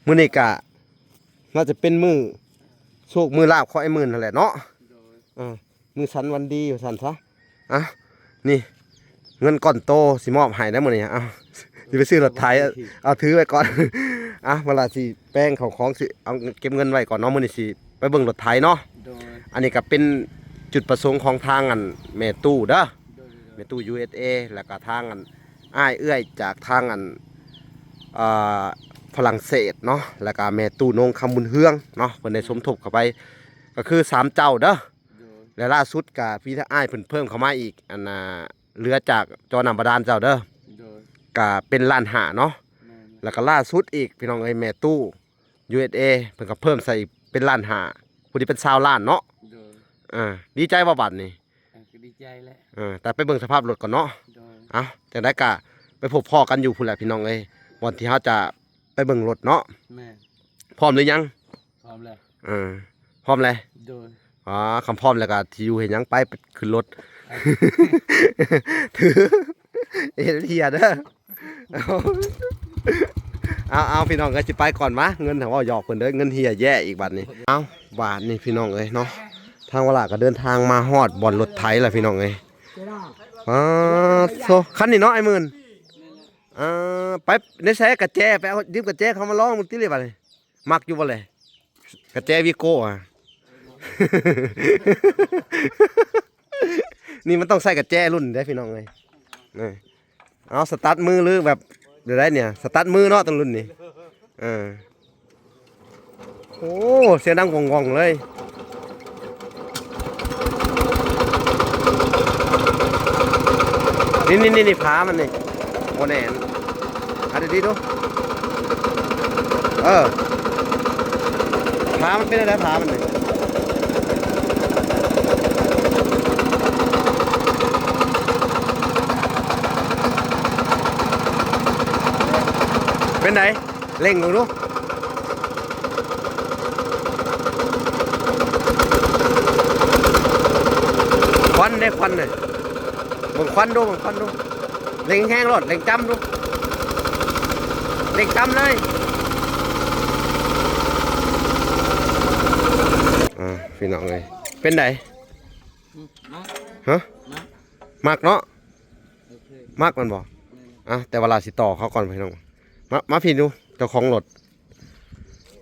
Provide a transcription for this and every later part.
ມື້ນີ້ກະໜ້າຈະເປັນມື້ໂຊກມື້ລາບຂອງອ້າຍໝື່ນຫັ້ນແຫຼະເນາະ. ໂດຍ ເອີ ມື້ສັນວັນດີວ່າຊັ້ນຊະ. ອ່ະ ນີ້ເງິນກ້ອນໂຕຊິມອບໃຫ້ໄດ໋ມື້ນີ້. ເອົາ ຊິໄປຊື້ລົດໄຖ ເອົາຖືໄວ້ກ່ອນ. ອ່ະ ເວລາຊິແປງເຂົ້າຂອງ ຊິເອົາເກັບເງິນໄວ້ກ່ອນເນາະ. ມື້ນີ້ຊິໄປເບິ່ງລົດໄຖເນາະ. ໂດຍ ອັນນີ້ກໍເປັນຈຸດປະສົງຂອງທາງອັນແມ່ຕູ້ເດີ. ໂດຍ ໂດຍ ໂດຍ ແມ່ຕູ້ ຢູເອສເອ ແລ້ວກໍທາງອັນ ອ້າຍເອື້ອຍຈາກທາງອັນ ອ່າ ຝຣັ່ງເສດເນາະ ແລ້ວກະແມ່ຕູ້ນົງຄຳບຸນເຮືອງເນາະ ເພິ່ນໄດ້ສົມທົບເຂົ້າໄປ ກະຄືສາມເຈົ້າເດີ. ໂດຍ ແລະລ່າສຸດກະມີອ້າຍເພິ່ນເພີ່ມເຂົ້າມາອີກ ອັນນ່າ ເຫຼືອຈາກຈໍນ້ຳບາດານເຈົ້າເດີ. ໂດຍ ກະເປັນລ້ານຫ້າເນາະ. ແມ່ນ ແລ້ວກະລ່າສຸດອີກ ພີ່ນ້ອງເອີຍ ແມ່ຕູ້ ຢູເອສເອ ເພິ່ນກະເພີ່ມໃສ່ອີກເປັນລ້ານຫ້າ ຜູ້ນີ້ເປັນຊາວລ້ານເນາະ. ໂດຍ ອ່າ ດີໃຈບໍ່ບາດນີ້? ເອີ ກໍດີໃຈແຫຼະ. ເອີ ແຕ່ໄປເບິ່ງສະພາບລົດກ່ອນເນາະ. ໂດຍ ເອົ້າ ຈັ່ງໃດກະໄປພົບພໍ້ກັນຢູ່ພຸ້ນແຫຼະພີ່ນ້ອງເອີຍ ບ່ອນທີ່ເຮົາຈະໄປເບິ່ງລົດເນາະ. ແມ່ນ ພ້ອມຫຼືຍັງ? ພ້ອມແລ້ວ. ເອີ ພ້ອມແລ້ວ. ໂດຍ ອໍ ຄັນພ້ອມແລ້ວກະຊິຢູ່ເຮັດຫຍັງ ໄປ ໄປຂຶ້ນລົດ. ຖື ເຮັດເຮັດເຮຍເດີ. ເອົາ ເອົາ ເອົາ ພີ່ນ້ອງເອີຍ ຊິໄປກ່ອນມາ ເງິນຫາເວົ້າຫຍອກເພິ່ນເດີ ເງິນເຮຍແຢ່ອີກບາດນີ້. ເອົາ ບາດນີ້ພີ່ນ້ອງເອີຍເນາະ ທາງວາລາກໍເດີນທາງມາຮອດບ່ອນລົດໄຖແລ້ວພີ່ນ້ອງເອີຍ. ປາດໂທ້ ຄັນນີ້ເນາະ ອ້າຍໝື່ນ? ອ່າ ໄປໃນໃສກະແຈ ໄປເອົາຢືມກະແຈເຂົາມາລອງເບິ່ງຕິເລີຍບາດນີ້. ມັກຢູ່ບໍ່ແລະ ກະແຈວີໂກ້ອະ? ນີ້ມັນຕ້ອງໃຊ້ກະແຈລຸ້ນເດ້ພີ່ນ້ອງເອີຍ. ນີ້ ເອົາສະຕາດມືຫຼືແບບໃດໆ ນີ້ ສະຕາດມືເນາະ ຕ້ອງລຸ້ນນີ້. ເອີ ໂອ້ ສຽງດັງຫວ່ອງໆ ເລີຍ. ນີ້ໆໆ ຝາມັນນີ້ ບໍ່ແໜ້ນ ຫາດີໆ ດູ. ເອີ ຝາມັນເປັນແນວໃດ ຝາມັນນີ້ ເປັນໃດ? ເລັ່ງເບິ່ງດູ ຄວັນເດ້ ຄວັນເດ້ ເບິ່ງຄວັນດູ ເບິ່ງຄວັນດູ ເລັ່ງແຮງໂລດ ເລັ່ງຈ້ຳດູ ເລັ່ງຈ້ຳເລີຍ. ອ່າ ພີ່ນ້ອງເອີຍ ເປັນໃດ? ອືມ ມັກ ຮະ? ມັກ ມັກເນາະ. ໂອເຄ ມັກແມ່ນບໍ່? ແມ່ນ ອ່ະ ແຕ່ວ່າລາວຊິຕໍ່ເຂົາກ່ອນພີ່ນ້ອງ. ມາ ມາພີ້ດູ ເຈົ້າຂອງລົດ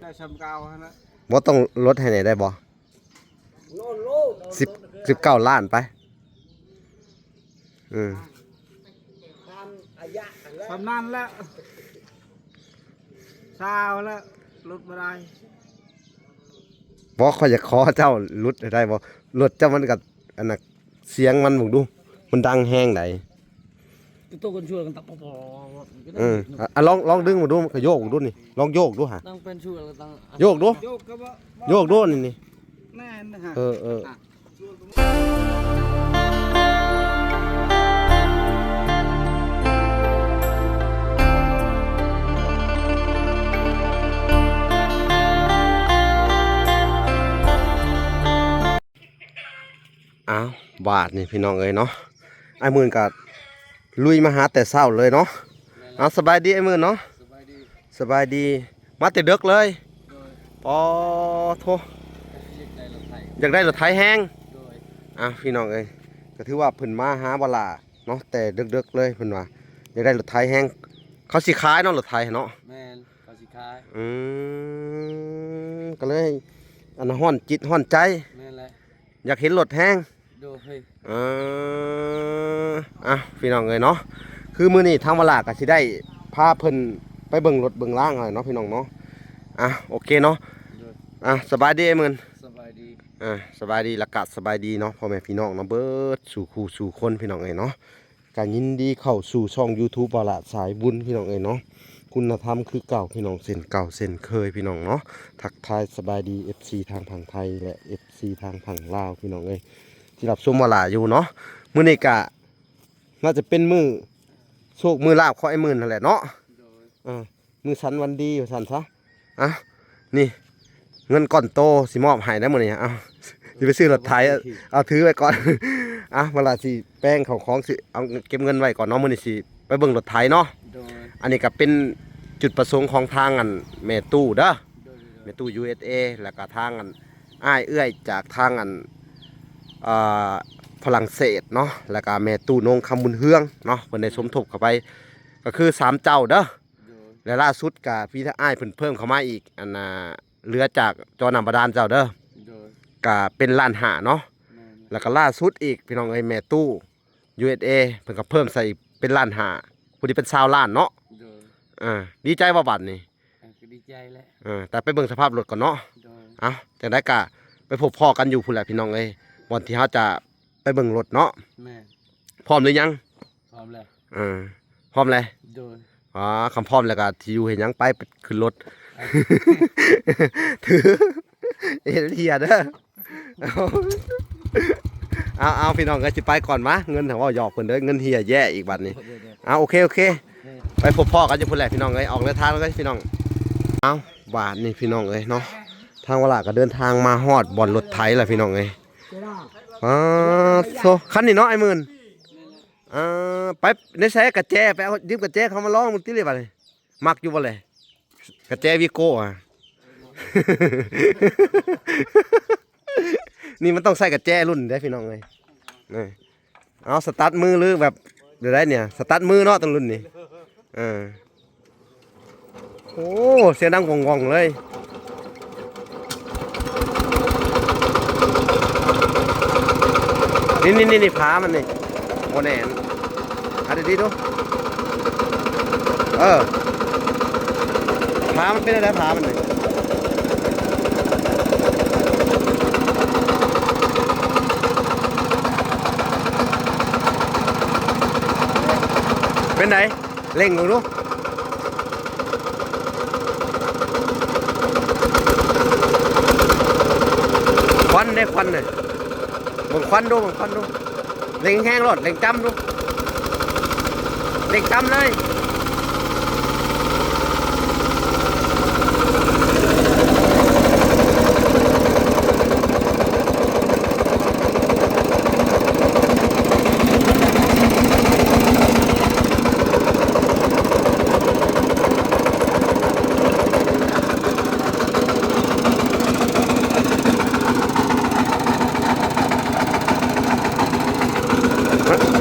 ໄດ້ຊ່ຳເກົ່າຫັ້ນນະ ບໍ່ຕ້ອງລົດໃຫ້ແດ່ໄດ້ບໍ່? ສິບ ສິບເກົ້າລ້ານໄປ. ເອີ ຊ່ຳນັ້ນແຫຼະ ຊາວແລ້ວ ຫຼຸດບໍ່ໄດ້. ບໍ່ ຂ້ອຍຢາກຂໍເຈົ້າຫຼຸດໃຫ້ໄດ້ບໍ່? ລົດເຈົ້າມັນກະ ອັນນ່າ ສຽງມັນເບິ່ງດູ ມັນດັງແຮງໃດ. ໂຕກັນຊວນກັນຕັບປອບໆ ເອີ ອ່ະ ລອງ ລອງດຶງເບິ່ງດູ ກະໂຍກເບິ່ງດູນີ້ ລອງໂຍກດູຫາ ຕັ້ງເປັນຊວນກັນຕັ້ງ ໂຍກດູ ໂຍກກະບໍ່ ໂຍກດູນີ້ ນີ້ ແມ່ນນະ ເອີ ອ່ະ ອ້າວ ບາດນີ້ພີ່ນ້ອງເອີຍເນາະ ອ້າຍໝື່ນກະລຸຍມາຫາແຕ່ເຊົ້າເລີຍເນາະ. ແມ່ນແລ້ວ ອ້າວ ສະບາຍດີອ້າຍໝື່ນເນາະ. ສະບາຍດີ ສະບາຍດີ ມາແຕ່ເດິກເລີຍ. ໂດຍ ປາໂທ້ ຢາກໄດ້ລົດໄຖ ຢາກໄດ້ລົດໄຖແຮງ. ໂດຍ ອ່ະ ພີ່ນ້ອງເອີຍ ກະຖືວ່າເພິ່ນມາຫາບໍ່ຫຼ້າເນາະ ແຕ່ເດິກໆ ເລີຍ ເພິ່ນວ່າຢາກໄດ້ລົດໄຖແຮງ ເຂົາຊິຂາຍເນາະ ລົດໄຖເນາະ. ແມ່ນ ເຂົາຊິຂາຍ. ອືມ ກະເລີຍ ອັນ ຮ້ອນຈິດຮ້ອນໃຈ. ແມ່ນແຫຼະ ຢາກເຫັນລົດແຮງ. ໂດຍ ເອີ ອ່ະ ພີ່ນ້ອງເອີຍເນາະ ຄືມື້ນີ້ທາງວາລາກະຊິໄດ້ພາເພິ່ນໄປເບິ່ງລົດເບິ່ງລາງຫັ້ນແຫຼະເນາະ ພີ່ນ້ອງເນາະ. ອ່ະ ໂອເຄເນາະ. ໂດຍ ອ່ະ ສະບາຍດີອ້າຍໝື່ນ. ສະບາຍດີ. ອ່າ ສະບາຍດີ ແລ້ວກະສະບາຍດີເນາະ ພໍ່ແມ່ພີ່ນ້ອງເນາະ ເບິດສູ່ຄູ່ສູ່ຄົນ ພີ່ນ້ອງເອີຍເນາະ. ກະຍິນດີເຂົ້າສູ່ຊ່ອງຢູທູບວາລະສາຍບຸນ ພີ່ນ້ອງເອີຍເນາະ ຄຸນນະທຳຄືເກົ່າ ພີ່ນ້ອງ ເຊັ່ນເກົ່າເຊັ່ນເຄີຍ ພີ່ນ້ອງເນາະ. ທັກທາຍສະບາຍດີເອັຟຊີທາງຝັ່ງໄທ ແລະ ເອັຟຊີທາງຝັ່ງລາວ ພີ່ນ້ອງເອີຍ ທີ່ຮັບຊົມວາລະຢູ່ເນາະ. ມື້ນີ້ກະໜ້າຈະເປັນມື້ໂຊກມື້ລາບຂອງອ້າຍໝື່ນຫັ້ນແຫຼະເນາະ. ໂດຍ ເອີ ມື້ສັນວັນດີວ່າຊັ້ນຊະ. ອ່ະ ນີ້ເງິນກ້ອນໂຕຊິມອບໃຫ້ໄດ໋ມື້ນີ້. ເອົາ ຊິໄປຊື້ລົດໄຖ ເອົາຖືໄວ້ກ່ອນ. ອ່ະ ເວລາຊິແປງເຂົ້າຂອງ ຊິເອົາເກັບເງິນໄວ້ກ່ອນເນາະ ມື້ນີ້ຊິໄປເບິ່ງລົດໄຖເນາະ. ໂດຍ ອັນນີ້ກະເປັນ ຈຸດປະສົງຂອງທາງອັນແມ່ຕູ້ເດີ ໂດຍ ແມ່ຕູ້ ຢູເອສເອ ແລ້ວກະທາງອັນອ້າຍເອື້ອຍຈາກທາງອັນ ອ່າ ຝຣັ່ງເສດເນາະ ແລ້ວກະແມ່ຕູ້ນົງຄຳບຸນເຮືອງເນາະ ເພິ່ນໄດ້ສົມທົບເຂົ້າໄປ ກະຄືສາມເຈົ້າເດີ ໂດຍ ແລະລ່າສຸດກະມີອ້າຍເພິ່ນເພີ່ມເຂົ້າມາອີກ ອັນນ່າ ເຫຼືອຈາກຈໍນ້ຳບາດານເຈົ້າເດີ ໂດຍ ກະເປັນລ້ານຫ້າເນາະ ແມ່ນ ແລ້ວກະລ່າສຸດອີກ ພີ່ນ້ອງເອີຍ ແມ່ຕູ້ ຢູເອສເອ ເພິ່ນກະເພີ່ມໃສ່ອີກເປັນລ້ານຫ້າ ຜູ້ນີ້ເປັນຊາວລ້ານເນາະ ໂດຍ ອ່າ ດີໃຈບໍ່ບາດນີ້? ອ່າ ກະດີໃຈແຫຼະ ເອີ ແຕ່ໄປເບິ່ງສະພາບລົດກ່ອນເນາະ ໂດຍ ເອົ້າ ຈັ່ງໃດກະໄປພົບພໍ້ກັນຢູ່ພຸ້ນແຫຼະ ພີ່ນ້ອງເອີຍ ບ່ອນທີ່ເຮົາຈະໄປເບິ່ງລົດເນາະ ແມ່ນ ພ້ອມຫຼືຍັງ? ພ້ອມແລ້ວ ເອີ ພ້ອມແລ້ວ ໂດຍ ອໍ ຄັນພ້ອມແລ້ວກະຊິຢູ່ເຮັດຫຍັງ ໄປ ໄປຂຶ້ນລົດ ຖື ເຮັດເຮຍເດີ ເອົາ ເອົາ ພີ່ນ້ອງເອີຍ ຊິໄປກ່ອນມາ ເງິນຫາເວົ້າຫຍອກເພິ່ນເດີ ເງິນເຮຍແຢ່ອີກບາດນີ້ ໂດຍ ໂດຍ ເອົາ ໂອເຄ ໂອເຄ ໂອເຄ ໄປພົບພໍ້ກັນຢູ່ພຸ້ນແຫຼະ ພີ່ນ້ອງເອີຍ ອອກເດີນທາງແລ້ວເດີພີ່ນ້ອງ ເອົາ ບາດນີ້ພີ່ນ້ອງເອີຍເນາະ ທາງວາລາກະເດີນທາງມາຮອດບ່ອນລົດໄຖແລ້ວ ພີ່ນ້ອງເອີຍ ປາດໂທ້ ຄັນນີ້ເນາະ ອ້າຍໝື່ນ ອ່າ ໄປໃນໃສກະແຈ ໄປເອົາຢືມກະແຈເຂົາມາລອງເບິ່ງຕິເລີຍບາດນີ້ ມັກຢູ່ບໍ່ແລະ ກະແຈວີໂກ້ອະ ນີ້ມັນຕ້ອງໃຊ້ກະແຈລຸ້ນເດ້ພີ່ນ້ອງເອີຍ ນີ້ ເອົາສະຕາດມືຫຼືແບບແນວໃດນີ້ ສະຕາດມືເນາະ ຕອນລຸ້ນນີ້ ເອີ. ໂອ້ ສຽງດັງຫວ່ອງໆເລີຍ ນີ້ໆໆ ຝາມັນນີ້ ບໍ່ແໜ້ນ ຫາດີໆດູ ເອີ ຝາມັນເປັນແນວໃດ ຝາມັນນີ້ ເປັນໃດ? ເລັ່ງເບິ່ງດູ ຄວັນເດ້ ຄວັນນະ ເບິ່ງຄວັນດູ ເບິ່ງຄວັນດູ ເລັ່ງແຮງໂລດ ເລັ່ງຈ້ຳດູ ເລັ່ງຈ້ຳເລີຍ.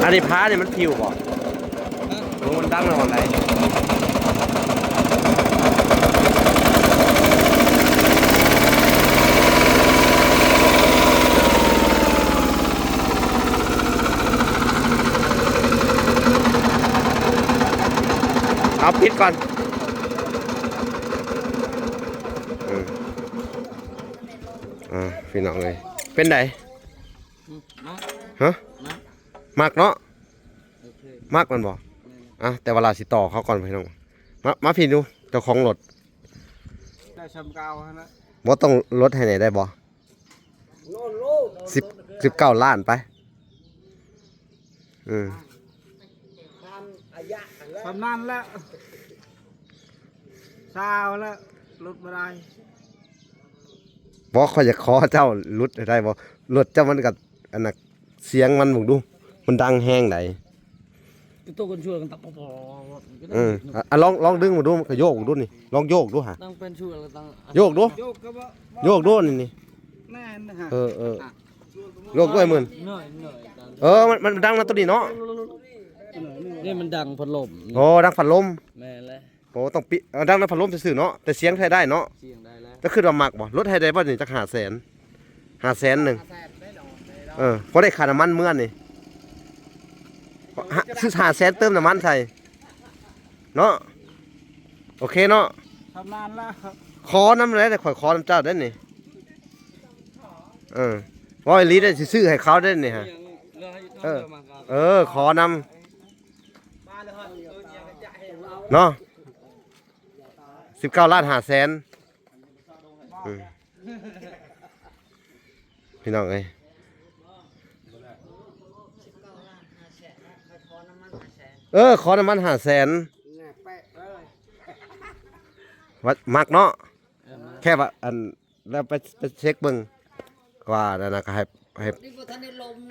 ອັນນີ້ພານີ້ມັນຜິວບໍ່? ໂອ້ ມັນດັງແລ້ວບ່ອນໃດ ເອົາປິດກ່ອນ ເອີ ອ່າ ພີ່ນ້ອງເອີຍ ເປັນໃດ? ອືມ ມັກ ຮະ? ມັກ ມັກເນາະ ໂອເຄ ມັກມັນບໍ່? ແມ່ນ ອ່ະ ແຕ່ວ່າລາວຊິຕໍ່ເຂົາກ່ອນພີ່ນ້ອງ ມາ ມາພີ້ດູ ເຈົ້າຂອງລົດ ໄດ້ຊ່ຳເກົ່າຫັ້ນນະ ບໍ່ຕ້ອງລົດໃຫ້ແດ່ໄດ້ບໍ່? ສິບ ສິບເກົ້າລ້ານໄປ ເອີ ຊ່ຳນັ້ນແຫຼະ ຊາວແລ້ວ ຫຼຸດບໍ່ໄດ້ ບໍ່ ຂ້ອຍຢາກຂໍເຈົ້າຫຼຸດໃຫ້ໄດ້ບໍ່? ລົດເຈົ້າມັນກະ ອັນນ່າ ສຽງມັນເບິ່ງດູ ມັນດັງແຮງໃດ ກະໂຕກັນຊວນກັນຕັບປອ ເອີ ອາ ອາ ລອງ ລອງດຶງເບິ່ງດູ ມັນກະໂຍກເບິ່ງດູນີ້ ລອງໂຍກດູຫາ ຕັ້ງເປັນຊວນກັນຕັ້ງ ໂຍກດູ ໂຍກກະບໍ່ ໂຍກດູນີ້ ນີ້ ແມ່ນນະຮະ ເອີ ເອີ ອະ ໂຍກດ້ວຍໝື່ນ ເງີຍ ເງີຍ ເອີ ມັນ ມັນດັງນຳໂຕນີ້ເນາະ ນີ້ມັນດັງພັດລົມ ໂອ້ ດັງພັດລົມ ແມ່ນແຫຼະ ໂອ້ ຕ້ອງປິ ເອີ ດັງນຳພັດລົມຊື່ໆເນາະ ແຕ່ສຽງໃຊ້ໄດ້ເນາະ ສຽງໄດ້ແລ້ວ ເຈົ້າຄິດວ່າມັກບໍ່? ລົດໃຫ້ໄດ້ບໍ່ນີ້ ຈັກຫ້າແສນ ຫ້າແສນໜຶ່ງ ເອີ ພໍໄດ້ຄ່ານ້ຳມັນເມືອນີ້ ຫ້າ ຊື້ຫ້າແສນເຕີມນ້ຳມັນໃສ່ເນາະ ໂອເຄເນາະ ປະມານລະ ຂໍນຳແຫຼະ ຂ້ອຍຂໍນຳເຈົ້າເດ້ນີ້ ເອີ ເວົ້າອີ່ຫຼີເດ້ ຊິຊື້ໃຫ້ເຂົາເດ້ນີ້ຫະ ເອີ ເອີ ຂໍນຳ ເນາະ ສິບເກົ້າລ້ານຫ້າແສນ ອືມ ພີ່ນ້ອງເອີຍ ເອີ ຂໍນ້ຳມັນຫ້າແສນ ມັກເນາະ ເອີ ມັກ ແຄ່ວ່າ ອັນ ແລ້ວໄປ ໄປເຊັກເບິ່ງ ວ່ານັ້ນນະ ກະໃຫ້ ໃຫ້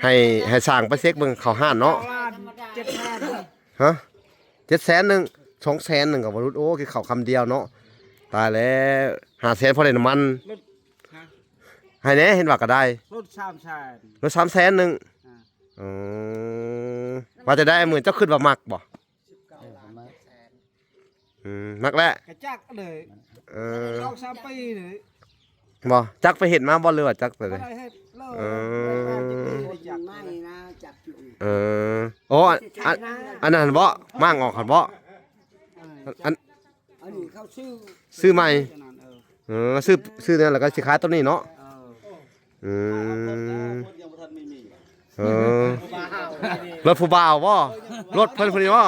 ໃຫ້ ໃຫ້ຊ່າງໄປເຊັກເບິ່ງເຂົ້າຮ້ານເນາະ ເຈັດແສນ ຮະ ເຈັດແສນໜຶ່ງ ສອງແສນໜຶ່ງກໍບໍ່ຫຼຸດ. ໂອ້ ກິນເຂົ້າຄຳດຽວເນາະ. ຕາຍແລ້ວ ຫ້າແສນພໍໄດ້ນ້ຳມັນ. ລົດ ຮະ ໃຫ້ແດ່ ເຫັນວ່າກໍໄດ້ ລົດສາມແສນ ລົດສາມແສນໜຶ່ງ. ອ່າ ເອີ ວ່າຈະໄດ້ ມື້ເຈົ້າຄິດວ່າມັກບໍ່? ເອີ ມັກແຫຼະ ກະຈັກເລີຍ. ເອີ ສອງສາມປີເລີຍ ບໍ່ ຈັກໄປເຮັດມາບໍ່ ຫຼືວ່າຈັກໄປເລີຍ? ບໍ່ໄດ້ເຮັດເລີຍ. ເອີ ຈັກ ເອີ ໂອ້ ອັນ ອັນ ອັນນັ້ນບໍ່ ມ້າງອອກຫັ້ນບໍ່? ເອີ ອັນ ອັນນີ້ເຂົາຊື້ ຊື້ໃໝ່ ອັນນັ້ນ ເອີ ເອີ ຊື້ ຊື້ນັ້ນແລ້ວກໍຊິຂາຍຕົວນີ້ເນາະ. ເອີ ອືມ ເອີ ລົດຜູ້ບ່າວບໍ່? ລົດເພິ່ນຜູ້ນີ້ບໍ່?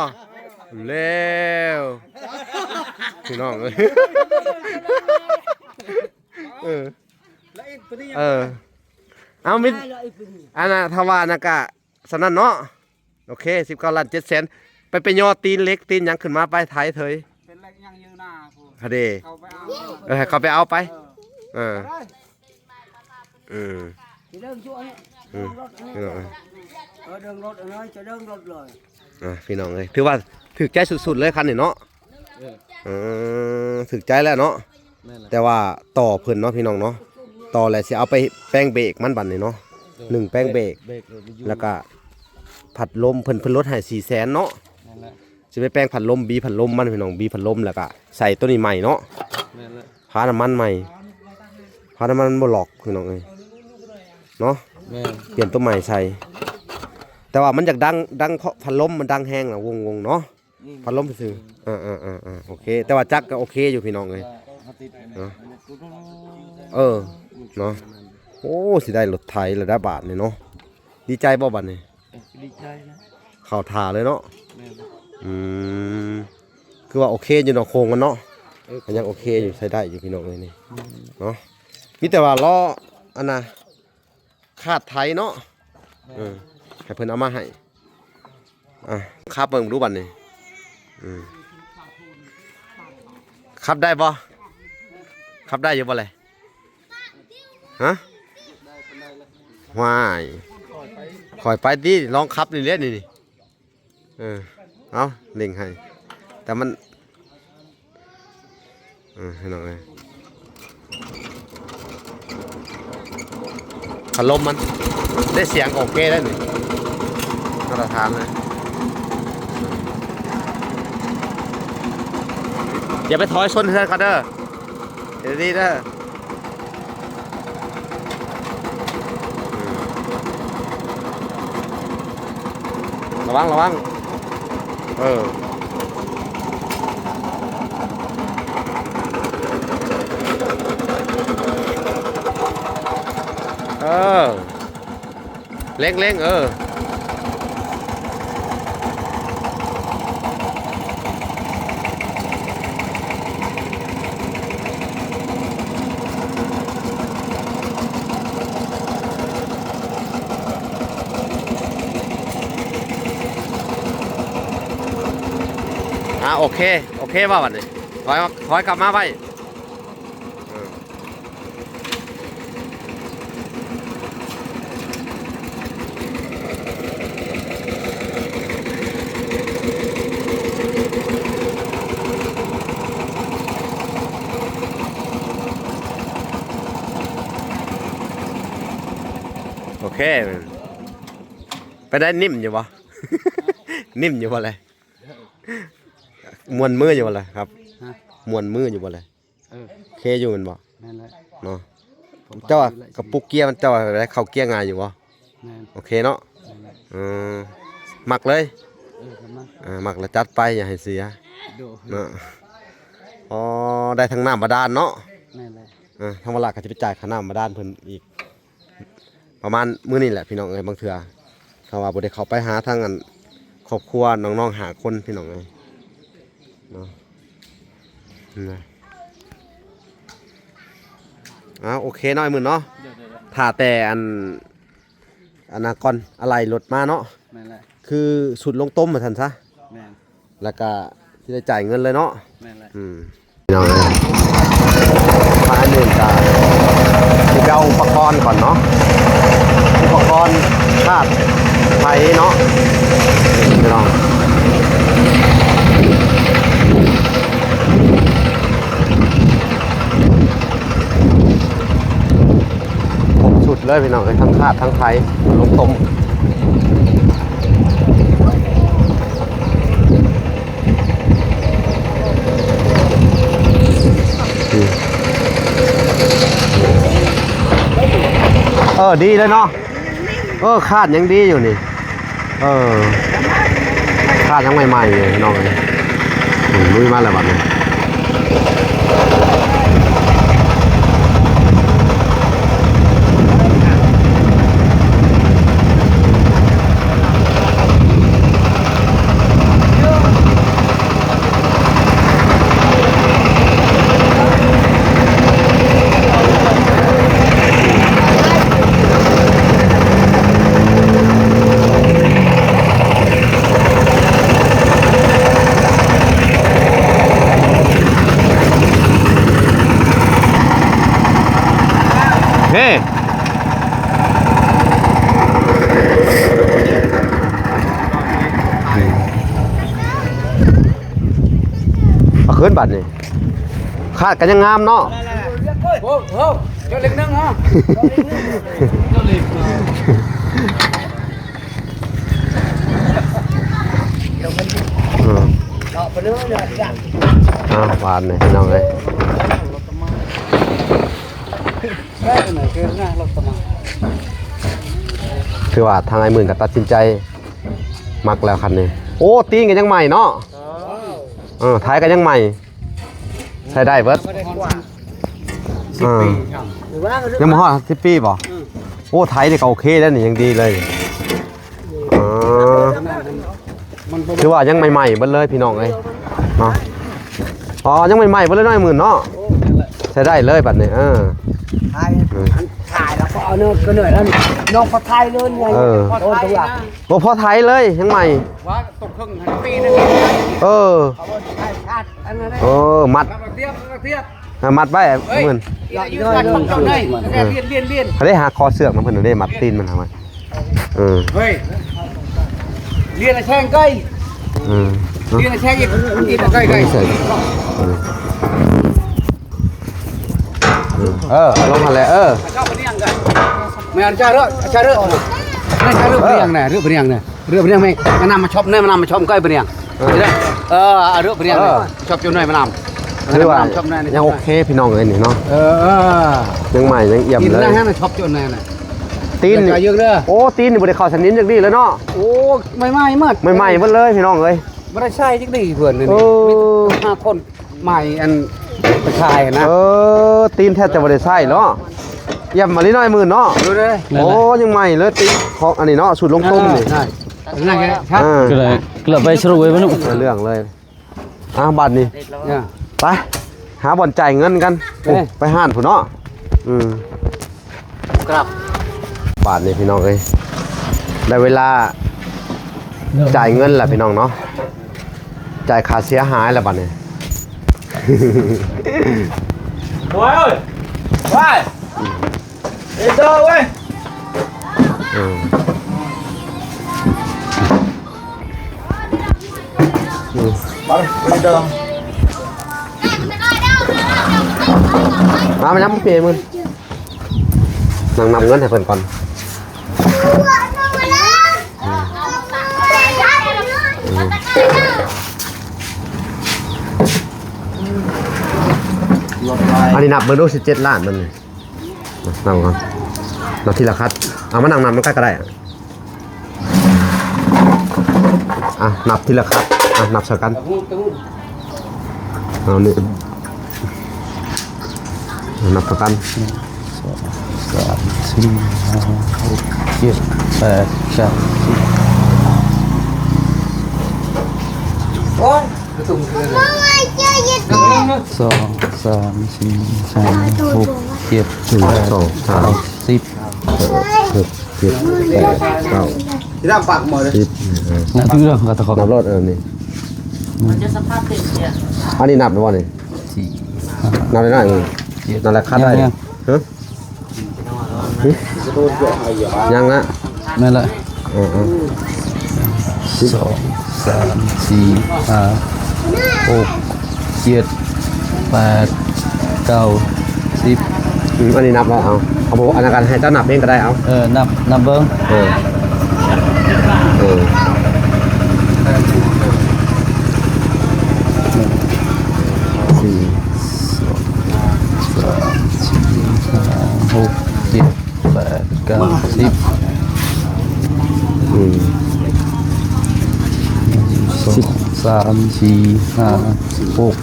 ແລ້ວ ພີ່ນ້ອງເອີຍ ເອີ ເອີ ເອົາມິດ ອັນນ່າ ຖ້າວ່ານັ້ນກະສ່ຳນັ້ນເນາະ. ໂອເຄ ສິບເກົ້າລ້ານເຈັດແສນ ໄປ ໄປຍໍຕີນເຫຼັກຕີນຫຍັງຂຶ້ນມາໄປ ໄຖເຖີຍ ເປັນເຫຼັກຫຍັງຢູ່ໜ້າພຸ້ນ ຫາເດ ເຂົາໄປເອົາ ເອີ ໃຫ້ເຂົາໄປເອົາໄປ. ເອີ ເອີ ໄດ້ ເອີ ຊິເລີ່ມຊ່ວງນີ້ ອືມ ເລື່ອງລົດ ເອີ ເອີ ເລື່ອງລົດ ເອີ ຈະເລື່ອງລົດເລີຍ. ອ່າ ພີ່ນ້ອງເອີຍ ຖືວ່າຖືກໃຈສຸດໆເລີຍຄັນນີ້ເນາະ. ເອີ ເອີ ຖືກໃຈແລ້ວເນາະ. ແມ່ນແຫຼະ ແຕ່ວ່າຕໍ່ເພິ່ນເນາະ ພີ່ນ້ອງເນາະ ຕໍ່ແລ້ວຊິເອົາໄປແປງເບກມັນບັດນີ້ເນາະ. ເອີ ໜຶ່ງແປງເບກ ເບກ ເອີ ມັນຢູ່ ແລ້ວກະພັດລົມ ເພິ່ນ ເພິ່ນລົດໃຫ້ສີ່ແສນເນາະ. ແມ່ນແຫຼະ ຊິໄປແປງພັດລົມ ບີພັດລົມມັນ ພີ່ນ້ອງ ບີພັດລົມ ແລ້ວກະໃສ່ໂຕນີ້ໃໝ່ເນາະ. ແມ່ນແຫຼະ ພານ້ຳມັນໃໝ່ ພານ້ຳມັນບໍ່ຫຼອກ ພີ່ນ້ອງເອີຍເນາະ. ແມ່ນ ປ່ຽນໂຕໃໝ່ໃສ່ ແຕ່ວ່າມັນຢາກດັງ ດັງ ເພາະພັດລົມມັນດັງແຮງນະ ວົງໆເນາະ. ອືມ ພັດລົມຊື່ໆ. ອືມ ອ່າໆໆໆ ໂອເຄ ແຕ່ວ່າຈັກກໍໂອເຄຢູ່ ພີ່ນ້ອງເອີຍ ເອີ ເຮົາຕິດເນາະ. ເອີ ເນາະ. ໂອ້ ຊິໄດ້ລົດໄຖແລ້ວໄດ໋ບາດນີ້ເນາະ. ດີໃຈບໍ່ບາດນີ້? ເອີ ດີໃຈນະ ເຂົ້າທ່າເລີຍເນາະ. ແມ່ນ ອືມ ຄືວ່າໂອເຄຢູ່ເນາະ ໂຄງມັນເນາະ. ເອີ ມັນຍັງໂອເຄຢູ່ ໃຊ້ໄດ້ຢູ່ ພີ່ນ້ອງເອີຍນີ້. ອືມ ເນາະ ມີແຕ່ວ່າລໍ້ ອັນນ່າ ຂາດໄຖເນາະ. ແມ່ນ ເອີ ໃຫ້ເພິ່ນເອົາມາໃຫ້. ອ່ະ ຂັບເບິ່ງດູບັດນີ້. ອືມ ຂັບໄດ້ບໍ່? ຂັບໄດ້ຢູ່ບໍ່ແລະ? ຮະ? ຫວາຍ ຄ່ອຍໄປຕິ ລອງຂັບນີ້ແຫຼະ ນີ້ ນີ້. ເອີ ເອົາ ເລັ່ງໃຫ້ ແຕ່ມັນ ເອີ ພີ່ນ້ອງເອີຍ ພັດລົມມັນໄດ້ສຽງໂອເຄແລ້ວນີ້ ມາດຕະຖານເລີຍ. ຢ່າໄປຖອຍຊົນເຮືອນເຂົາເດີ ເຮັດດີໆເດີ. ລະວັງ ລະວັງ ເອີ ເອີ ເລັ່ງໆ ເອີ. ອ່າ ໂອເຄ ໂອເຄບໍ່ບັດນີ້ ຖອຍ ຖອຍກັບມາໄວ້. ເອີ ໂອເຄ ເປັນໄດ ນິ້ມຢູ່ບໍ່? ນິ້ມຢູ່ບໍ່ແລະ? ມ່ວນມືຢູ່ບໍ່ລະຄັບ? ຮະ? ມ່ວນມືຢູ່ບໍ່ລະ? ເອີ ໂອເຄຢູ່ແມ່ນບໍ່? ແມ່ນແຫຼະ ເນາະ. ເຈົ້າວ່າກະປຸກເກຍມັນ ເຈົ້າວ່າໄດ້ເຂົ້າເກຍງ່າຍຢູ່ບໍ່? ແມ່ນ ໂອເຄເນາະ. ແມ່ນແຫຼະ ເອີ ມັກເລີຍ. ເອີ ມັກ ເອີ ມັກລະຈັດໄປ ຢ່າໃຫ້ເສຍ ໂດຍ ເນາະ. ອໍ ໄດ້ທັງນ້ຳບາດານເນາະ. ແມ່ນແຫຼະ ເອີ ທາງວາລະກໍຈະໄປຈ່າຍຄ່ານ້ຳບາດານເພິ່ນອີກ ປະມານມື້ນີ້ແຫຼະພີ່ນ້ອງເອີຍ. ບາງເທື່ອຖ້າວ່າບໍ່ໄດ້ເຂົ້າໄປຫາທາງອັນຄອບຄົວນ້ອງໆຫ້າຄົນພີ່ນ້ອງເອີຍເນາະ. ນະ ອ້າວ ໂອເຄເນາະ ອ້າຍໝື່ນເນາະ. ໂດຍໆໆ ຖ້າແຕ່ອັນ ອັນນັ້ນກ່ອນ ອາໄຫຼ່ລົດມາເນາະ. ແມ່ນແຫຼະ ຄືຊຸດລົງຕົ້ມວ່າຊັ້ນຊະ. ແມ່ນ ແລ້ວກະຊິໄດ້ຈ່າຍເງິນເລີຍເນາະ. ແມ່ນແຫຼະ ອືມ ພີ່ນ້ອງເອີຍ ທາງອັນນີ້ກະຊິໄປເອົາອຸປະກອນກ່ອນເນາະ ອຸປະກອນທາດໄຖເນາະ ພີ່ນ້ອງ. ເລີຍພີ່ນ້ອງເອີຍ ທັງຄາດທັງໄຖລົງຕົມ. ເອີ ດີເລີຍເນາະ. ເອີ ຄາດຍັງດີຢູ່ນີ້. ເອີ ຄາດຍັງໃໝ່ໆ ຢູ່ພີ່ນ້ອງເອີຍ. ອືມ ລຸຍມາແລ້ວບັດນີ້. ເອາ ຂຶ້ນບັດນີ້ ຄາດກໍຍັງງາມເນາະ. ໂອ້ໂຫ ເຈົ້າເລັກໜຶ່ງເນາະ. ເອີ ເນາະ ປະເດີ ເນາະ ອ່າ ຫວານນີ້ພີ່ນ້ອງເອີຍ. ຖືວ່າທາງອ້າຍໝື່ນກໍຕັດສິນໃຈມັກແລ້ວຄັນນີ້. ໂອ້ ຕີນກໍຍັງໃໝ່ເນາະ. ເອີ ໄຖກໍຍັງໃໝ່ ໃຊ້ໄດ້ເບິດ. ສິບປີ ອ່າ ຍັງບໍ່ຮອດສິບປີບໍ? ອືມ ໂອ້ ໄຖນີ້ກໍໂອເຄແລ້ວນີ້ ຍັງດີເລີຍ. ອໍ ຖືວ່າຍັງໃໝ່ໆເບິດເລີຍພີ່ນ້ອງເອີຍເນາະ. ອໍ ຍັງໃໝ່ໆເບິດເລີຍເນາະ ອ້າຍໝື່ນເນາະ. ໂອ້ ນັ້ນແຫຼະ ໃຊ້ໄດ້ເລີຍບັດນີ້. ເອີ ຖ່າຍ ເອີ ອັນຖ່າຍແລ້ວກໍເອົາເນີດກໍເນີດນັ້ນ ນ້ອງພໍໄທເລີຍໄງ. ເອີ ໂອ້ ຕົງຫຼັງ ໂອ້ ພໍໄທເລີຍ ຍັງໃໝ່ ວ່າຕົກເຄິ່ງຫັ້ນປີໜຶ່ງ. ເອີ ເອົາໄວ້ຖ່າຍຄາດອັນນັ້ນ. ເອີ ມັດ ລັກລະທຽບ ລັກລະທຽບ ອ່າ ມັດໄວ້ ເອີຍ ໝື່ນ ລຽນ ລຽນ ລຽນ ອັນນີ້ຫາຂໍເຊືອກນຳເພິ່ນເດ້ ມັດຕີນມັນຫັ້ນ. ເອີ ເຮີ້ຍ ລຽນແຊງໄກ ເອີ ລຽນແຊງອີກ ອີກໄກໄກ. ເອີ ເອີ ລົງຫັ້ນແຫຼະ. ເອີ ແມ່ນ ຈາເຣ ຈາເຣ ແມ່ນ ຈາເຣ ເອີ ເປັນຫຍັງນະ ເຣ ເປັນຫຍັງນະ. ເຣບຣຽງແມ່ ມານຳມາຊອບແນ່ ມານຳມາຊອບກ້ອຍບຣຽງ. ເອີ ເອີ ເຣບຣຽງແນ່ ເອີ ຊອບຈົນໜ້ອຍມານຳ. ຖືວ່າຍັງໂອເຄພີ່ນ້ອງເອີຍນີ້ເນາະ. ເອີ ເອີ ຍັງໃໝ່ຍັງອຽມເລີຍ. ຊອບຈົນໜ້ອຍນະ ຕີນນີ້ ໂອ້ ຕີນນີ້ບໍ່ໄດ້ເຂົ້າສະໜິມຈັກດີ້ເລີຍເນາະ. ໂອ້ ໃໝ່ໆໝົດ ໃໝ່ໆໝົດເລີຍພີ່ນ້ອງເອີຍ. ບໍ່ໄດ້ໃຊ້ຈັກດີ້ເພິ່ນນີ້ ມີແຕ່ຫ້າຄົນ ໃໝ່ອັນໄປຂາຍນະ. ເອີ ຕີນແທບຈະບໍ່ໄດ້ໃຊ້ເນາະ. ຢ້ຽມມາລີນ້ອຍໝື່ນເນາະ. ໂອ້ ຍັງໃໝ່ເລີຍ ຕີນຂອງອັນນີ້ເນາະ ສູດລົງຕົ້ມນີ້. ເອີ ນັ້ນແຫຼະ ເອີ ກໍໄດ້ ກໍໄດ້ໄປສະຫຼຸບໄວ້ເນາະ ເລື່ອງເລີຍ. ອ່າ ບາດນີ້ ໄປຫາບ່ອນຈ່າຍເງິນກັນ. ໂອ້ ໄປຮ້ານພຸ້ນເນາະ. ອືມ ບາດນີ້ພີ່ນ້ອງເອີຍ ໄດ້ເວລາຈ່າຍເງິນແລ້ວພີ່ນ້ອງເນາະ. ຈ່າຍຄ່າເສຍຫາຍແລ້ວບາດນີ້. ໂອ້ຍ ໂອ້ຍ ໄປ ເອີ ເດີເວີຍ. ເອີ ໄປ ໄປເດີ. ມາ ມານຳເປມື້ ນັ່ງນັບເງິນໃຫ້ເພິ່ນກ່ອນ. ອັນນີ້ນັບເບິ່ງດູ ສິບເຈັດລ້ານມັນນີ້. ນັບກ່ອນ ນັບທີລະຄັດ. ເອົາມານັ່ງນັບນຳກັນກໍໄດ້. ອ່ະ ນັບທີລະຄັດ. ອ່ະ ນັບໃສ່ກັນ. ເອົານີ້ ນັບປະກັນ ສອງ ສາມ ສີ່ ຫ້າ ຫົກ ເຈັດ ແປດ ເກົ້າ ສິບ. ໂອ້ຍ ໜຶ່ງ ສອງ ສາມ ສີ່ ຫ້າ ຫົກ ເຈັດ ແປດ ເກົ້າ ສິບ. ເອີ ຫົກ ເຈັດ ແປດ ເກົ້າ ສິບ ເອີ ນັບໂລດ. ເອີ ນີ້ ມັນຈະສະພາບເຕັມເດ. ອັນນີ້ນັບແລ້ວບໍ່ນີ້? ສີ່ ນັບໄດ້ໜ້ອຍໜຶ່ງ. ເຈັດ ນັ້ນແຫຼະ ຄັດໄດ້. ຍັງ ຮະ? ຫຶ? ຍັງນະ? ແມ່ນລະ. ເອີໆ ສອງ ສາມ ສີ່ ຫ້າ ຫົກ ເຈັດ ແປດ ເກົ້າ ສິບ ອືມ ອັນນີ້ນັບແລ້ວ ເອົາ ເອົາບໍ່ ອັນນັ້ນກໍໃຫ້ເຈົ້ານັບເອງກໍໄດ້ ເອົາ ເອີ ນັບ ນັບເບິ່ງ ເອີ ເອີ ໜຶ່ງ ສອງ ສາມ ສີ່ ຫ້າ ຫົກ ເຈັດ ແປດ ເກົ້າ ສິບ ອືມ ໜຶ່ງ ສອງ ສາມ ສີ່ ຫ້າ ຫົກ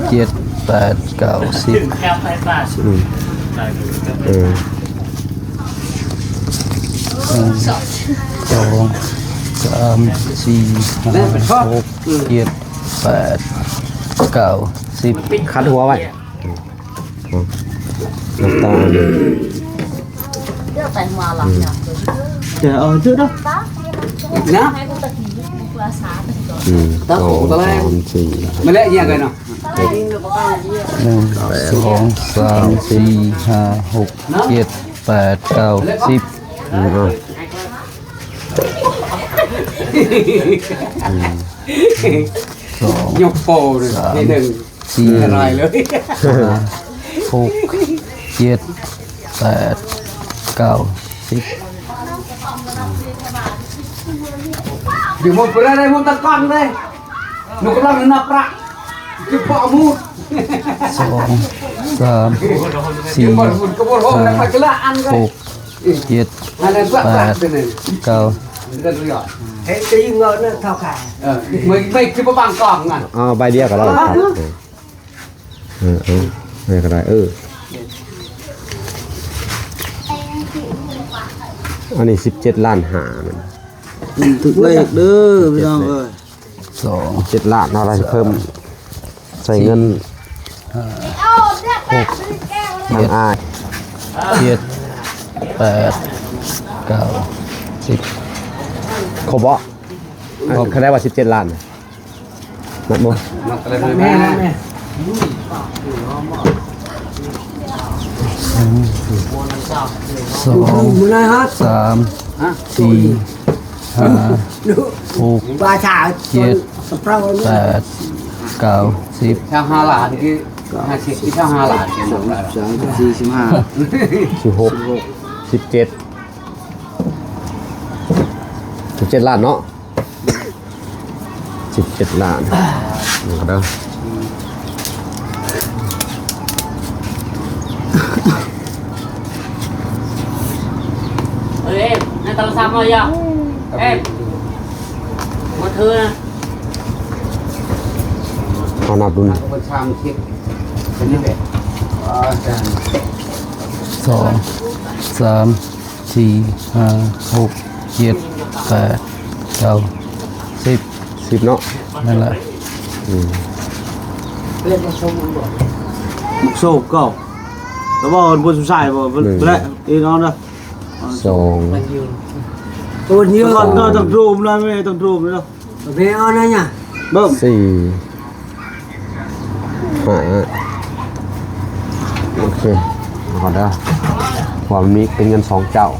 ເຈັດ ແປດ ເກົ້າ ສິບ ອືມ ເອີ ໜຶ່ງ ສອງ ສາມ ສີ່ ຫ້າ ຫົກ ເຈັດ ແປດ ເກົ້າ ສິບ ຂັດຫົວໄວ້. ອືມ ອືມ ແຕ່ເອົາເດີນະ ອືມ ສອງ ສາມ ສີ່ ມາແລ້ວ ເອີຍເນາະ ໜຶ່ງ ສອງ ສາມ ສີ່ ຫ້າ ຫົກ ເຈັດ ແປດ ເກົ້າ ສິບ ອືມ ອືມ ສອງ ຍົກໂປ້ເລີຍ ສາມ ທີໜຶ່ງ ສີ່ ລາຍເລີຍ ຫ້າ ຫົກ ເຈັດ ແປດ ເກົ້າ ສິບ ຢູ່ໝົດບໍ່ໄດ້ ໄດ້ໝົດຕະກອງເດ້ ໜູກຳລັງນັບປະ ຄືເພາະໝູດ ສອງ ສາມ ສີ່ ຫ້າ ຫົກ ເຈັດ ແປດ ເກົ້າ ເຮັດໄປຍິງເອົາເນາະ ເທົ່າກາຍ ເອີ ໄມ້ ໄມ້ຄືບໍ່ບັງກອງນະ ເອົາໃບດຽວກໍໄດ້ ເອີ ເອີ ໃຫ້ກໍໄດ້ ເອີ ອັນນີ້ສິບເຈັດລ້ານຫ້າ ມັນຖືກເລກເດີພີ່ນ້ອງເອີຍ ສອງ ເຈັດລ້ານ ເຮົາໄດ້ເພີ່ມໃສ່ເງິນ ຫ້າ ຫົກ ເຈັດ ເຈັດ ແປດ ເກົ້າ ສິບ ຄົບບໍ່? ຄັນໄດ້ວ່າສິບເຈັດລ້ານ ນັບບໍ່? ນັບໄດ້ແມ່ ສອງ ສາມ ສີ່ ຫ້າ ຫົກ ເຈັດ ແປດ ເກົ້າ ສິບ ຊາວຫ້າລ້ານ ຄືຫ້າສິບ ຊາວຫ້າລ້ານ ສາມ ສີ່ ສິບຫ້າ ສິບຫົກ ສິບເຈັດ ສິບເຈັດລ້ານເນາະ ສິບເຈັດລ້ານ ເດີ ເອີຍ ໃນໂທລະສັບມາຢາ ເອີຍ ມາເທີນະ ເຮົານັບດຸນ ເປັນສາມສິບ ເປັນນີ້ແຫຼະ ສອງ ສາມ ສີ່ ຫ້າ ຫົກ ເຈັດ ແປດ ເກົ້າ ສິບ ສິບເນາະ ນັ້ນແຫຼະ ອືມ ໝາກໂຊບເກົ່າ ແລ້ວບໍ່ເພິ່ນຜູ້ຊາຍບໍ່ ເພິ່ນ ໜຶ່ງ ແລະ ເອີ ນ້ອງເດີ ສອງ ໂຕນີ້ກໍຕ້ອງໂດມນະ ແມ່ຕ້ອງໂດມເນາະ ແມ່ເອົານະຫຍັງ ເບິ່ງ ສີ່ ຫ້າ ໂອເຄ ເອົາກ່ອນເດີ ເພາະວ່າມັນມີເປັນເງິນສອງເຈົ້າ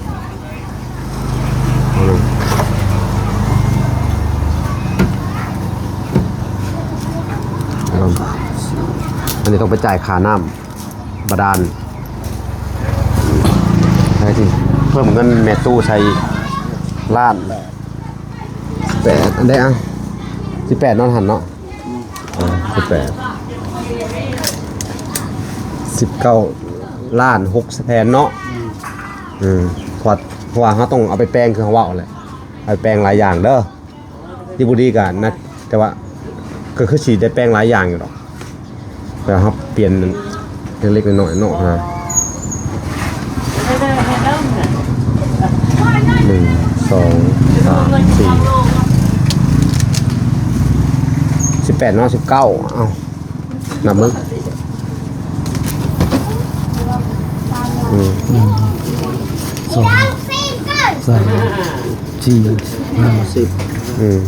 ອັນນີ້ຕ້ອງໄປຈ່າຍຄ່ານ້ຳ ບາດານ ໃຫ້ທີ່ເພີ່ມເງິນແມ່ຕູ້ໃສ່ລ້ານ ແປດ ອັນໃດອ່ະ ສິບແປດເນາະຫັ້ນເນາະ ອືມ ອ່າ ສິບແປດ ສິບເກົ້າລ້ານຫົກແສນເນາະ ອືມ ອືມ ເພາະວ່າ ເພາະວ່າເຮົາຕ້ອງເອົາໄປແປງ ຄືເຮົາເວົ້າແຫຼະ ເອົາໄປແປງຫຼາຍຢ່າງເດີ ດີບໍ່ດີກໍນະ ແຕ່ວ່າກໍຄືຊິໄດ້ແປງຫຼາຍຢ່າງຢູ່ດອກ ແຕ່ເຮົາປ່ຽນເລັກໆນ້ອຍໆເນາະ ຫາ ໜຶ່ງ ສອງ ສາມ ສີ່ ສິບແປດເນາະ ສິບເກົ້າ ເອົ້າ ນັບເບິ່ງ ອືມ ໜຶ່ງ ສອງ ສາມ ສີ່ ຫ້າ ສິບ ອືມ